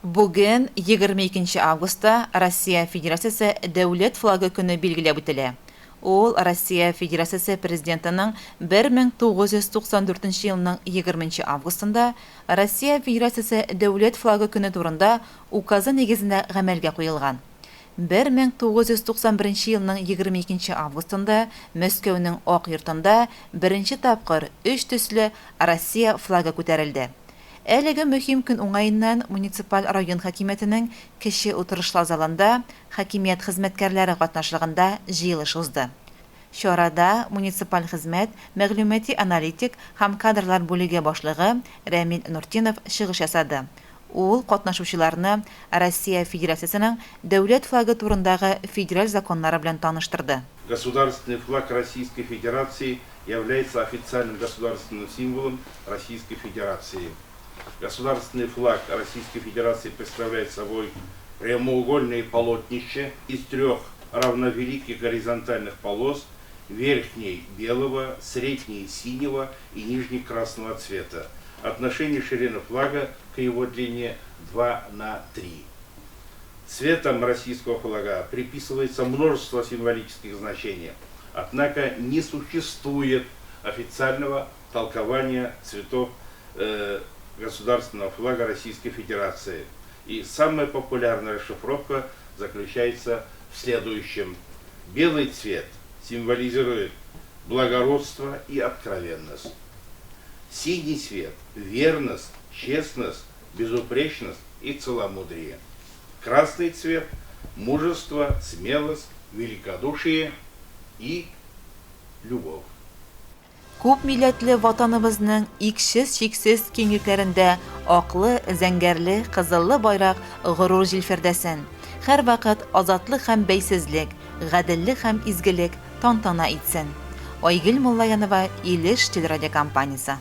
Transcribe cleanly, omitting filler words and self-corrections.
Бүген, 22 нче августта, Россия Федерациясе Дәүләт флагы көне билгеләп үтелә. Ул Россия Федерациясе Президентының 1994 нче елның 20 нче августында Россия Федерациясе Дәүләт флагы көне турында Указы нигезендә гамәлгә куелган. 1991 нче елның 22 нче августында Мәскәүнең Ак йортында беренче тапкыр өч төсле Россия флагы күтәрелде. Әлеге мөһим көн уңаеннан муниципаль район хакимиятенең кече утырышлар залында хакимият хезмәткәрләре катнашлыгында җыелыш узды. Чарада муниципаль хезмәт, мәгълүмати-аналитик һәм кадрлар бүлеге башлыгы Рәмил Нуртдинов чыгыш ясады. Ул катнашучыларны Россия Федерациясенең Дәүләт флагы турындагы федераль законнары белән таныштырды. Государственный флаг Российской Федерации является официальным государственным символом Российской Федерации. Государственный флаг Российской Федерации представляет собой прямоугольное полотнище из трех равновеликих горизонтальных полос, верхней белого, средней синего и нижней красного цвета. Отношение ширины флага к его длине 2 на 3. Цветом российского флага приписывается множество символических значений. Однако не существует официального толкования цветов э, государственного флага Российской Федерации. И самая популярная расшифровка заключается в следующем. Белый цвет символизирует благородство и откровенность. Синий цвет – верность, честность, безупречность и целомудрие. Красный цвет – мужество, смелость, великодушие и любовь. Күп милләтле Ватаныбызның иксез-чиксез киңлекләрендә аклы, зәңгәрле, кызыллы байрак горур җилфердәсен, һәрвакыт азатлык һәм бәйсезлек, гаделлек һәм изгелек тантана итсен! Айгөл Муллаянова, Илеш телерадиокомпаниясе.